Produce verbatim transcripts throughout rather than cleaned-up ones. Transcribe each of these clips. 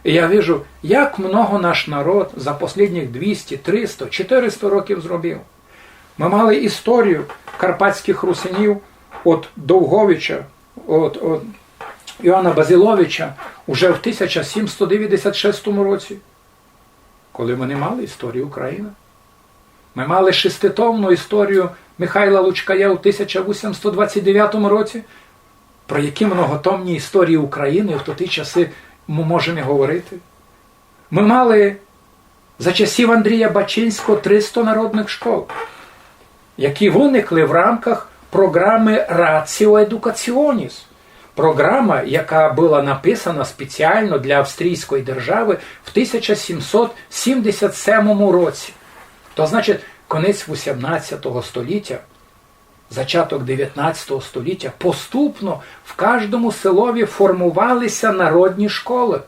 І я вижу, як много наш народ за послідніх двісті, триста, чотириста років зробив. Мы мали історію карпатськых русинів од Довговича, од, од Іоанна Базиловича уже в тисяча сімсто девятдесят шестому році, коли мы не мали історії Україны. Мы мали шеститомну історію Михайла Лучкая у тисяча вісімсто двадцять девятому році. Про які многотомні історії Україны в тоті часы мы можеме говорити? Мы мали за часів Андрія Бачинського триста народных школ, які выникли в рамках програмы Ratio Educationis, програма, яка была написана спеціално для австрійської державы в тисяча сімсот сімдесят семому році. То значить, конець вісімнадцятого століття, зачаток девятнадцятого століття, поступно в каждому селові формовали ся народні школы.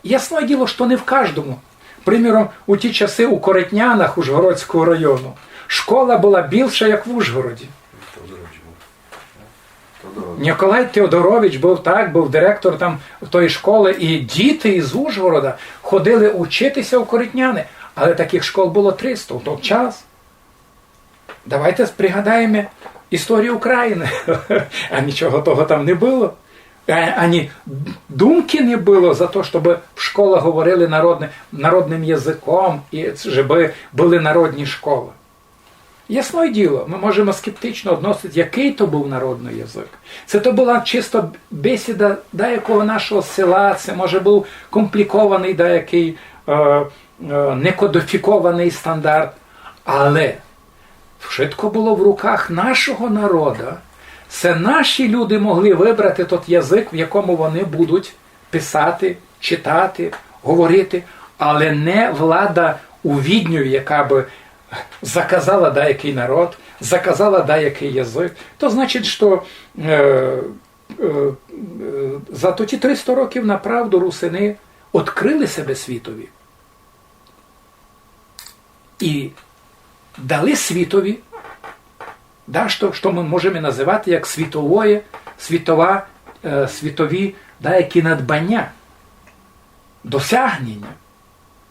Ясне діло, што не в каждому. Приміром, у ті часы у Коротнянах Ужгородського району школа была більша, як в Ужгороді. Ніколай Теодорович быв, так, быв директор там тої школы, і діти із Ужгорода ходили учити ся у Коротняны. Але такых школ было триста в той час. Давайте пригадаєме історію Україны. А нічого того там не было. Е, ані думкы не было за то, щоб в школах говорили народны, народным языком, і щоб были народні школы. Ясне діло, мы можеме скептично односити, якый то быв народный язык. Се то была чисто бесіда даякого нашого села, се, може, быв комплікованый даякый, е, е, некодифікованый стандарт. Але вшытко было в руках нашого народа. Се наші люди могли выбрати тот язык, в якому вони будуть писати, читати, говорити, але не влада у Відню, яка бы заказала даякый народ, заказала даякый язык. То значить, што, е, е, е, за тоті триста років направду русины открыли себе світові. І дали світові дашто, што мы можеме называти як світовоє, світова, е, світові даякі надбаня, досягнення.